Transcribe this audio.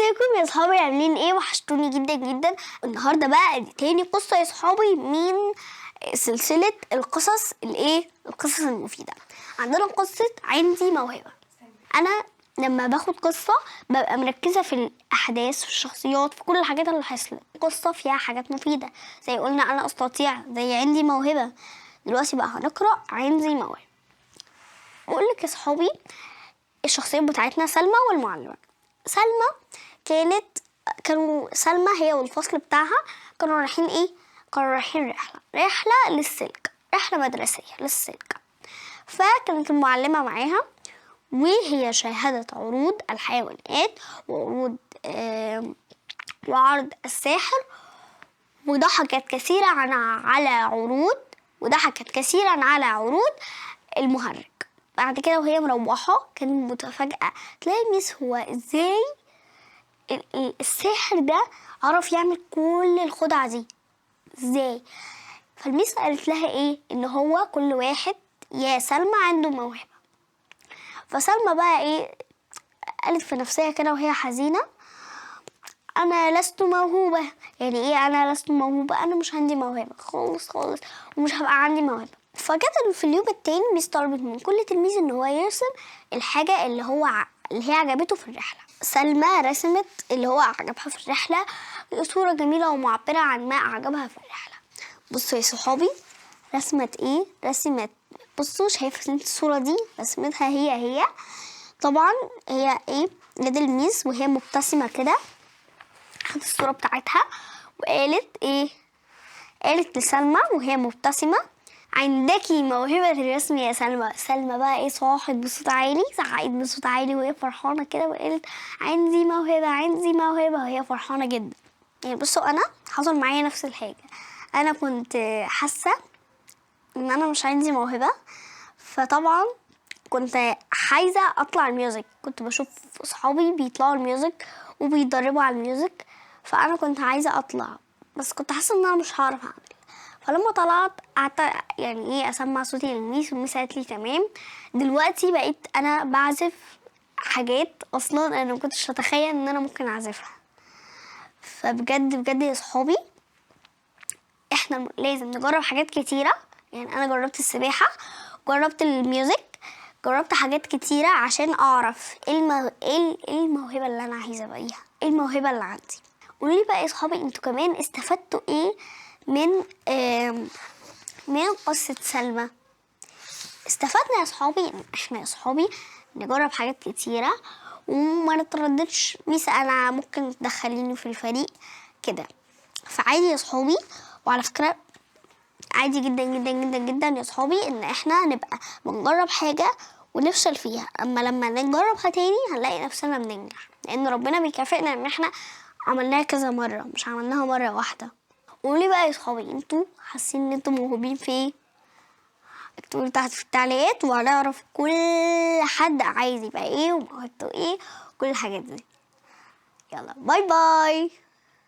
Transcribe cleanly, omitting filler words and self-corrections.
ازيكم يا صحابي؟ عاملين ايه؟ وحشتوني جدا جدا. النهارده بقى دي تاني قصة يا صحابي من سلسلة القصص الايه، القصص المفيدة. عندنا قصة عندي موهبة. انا لما باخد قصة ببقى مركزه في الاحداث، في الشخصيات، في كل الحاجات اللي حصلت. قصة فيها حاجات مفيدة زي قلنا انا استطيع، زي عندي موهبة. دلوقتي بقى هنقرا عندي موهبة. بقول لك يا صحابي الشخصيات بتاعتنا سلمى والمعلمه. سلمى كانوا سلمى هي والفصل بتاعها كانوا رايحين ايه؟ كانوا رايحين رحلة للسلك، رحلة مدرسية للسلك. فكانت المعلمة معاها وهي شاهدت عروض الحيوانات وعروض وعرض الساحر، وضحكت كثيرا على عروض، وضحكت كثيرا على عروض المهرج. بعد كده وهي مروحة كانت متفاجئة، تلاقي ميس هو ازاي الساحر ده عرف يعمل كل الخدعة دي ازاي؟ فالميس قالت لها ايه؟ ان هو كل واحد يا سلمى عنده موهبة. فسلمى بقى ايه قالت في نفسها كده وهي حزينة، انا لست موهوبة. يعني ايه انا لست موهوبة؟ انا مش عندي موهبة خالص خالص، ومش هبقى عندي موهبة. فجت في اليوم التاني ميس طلبت من كل تلميذ ان هو يرسم الحاجة اللي هي عجبته في الرحلة. سلمى رسمت اللي هو عجبها في الرحلة، صورة جميلة ومعبرة عن ما أعجبها في الرحلة. بصوا يا صحابي رسمت ايه؟ رسمت، بصوا شايفة انت الصورة دي؟ رسمتها هي هي طبعا هي ايه؟ جت الميس وهي مبتسمة كده، خدت الصورة بتاعتها وقالت ايه؟ قالت لسلمى وهي مبتسمة، عندك موهبة الرسم يا سلمى. سلمى بقى ايه؟ صاحت بصوت عالي، زعقت بصوت عالي وهي فرحانة كده وقالت عندي موهبة، عندي موهبة، وهي فرحانة جدا. بصوا انا حصل معايا نفس الحاجة، انا كنت حاسة ان انا مش عندي موهبة، فطبعا كنت عايزة اطلع ال music، كنت بشوف صحابي بيطلعوا ال music وبيتدربوا على ال music، فانا كنت عايزة اطلع بس كنت حاسة ان انا مش هعرف اعمل. فلما طلعت قعدت اسمع صوتي للميس، والميس قالت لي تمام. دلوقتي بقيت انا بعزف حاجات اصلا انا ما كنتش اتخيل ان انا ممكن اعزفها. فبجد بجد يا صحابي احنا لازم نجرب حاجات كتيرة. انا جربت السباحة، جربت ال music، جربت حاجات كتيرة عشان اعرف ايه الموهبة اللي انا عايزة ابقيها، ايه الموهبة اللي عندي. قولوا لي بقى يا صحابي انتوا كمان استفدتوا ايه من قصة سلمى؟ استفدنا يا صحابي ان احنا يا صحابي نجرب حاجات كتيرة وما نترددش. ميس انا ممكن تدخليني في الفريق كده، فعادي يا صحابي. وعلى فكرة عادي جدا جدا جدا جدا يا صحابي ان احنا نبقى بنجرب حاجة ونفشل فيها، اما لما نجربها تاني هنلاقي نفسنا بننجح، لان ربنا بيكافئنا ان احنا عملناها كذا مرة مش عملناها مرة واحدة. قولي بقى يا صحابي انتوا حاسين ان انتوا موهوبين في ايه؟ اكتبوا لي تحت في التعليقات وهنعرف كل حد عايز يبقى ايه وموهبته ايه وكل الحاجات دي. يلا bye bye.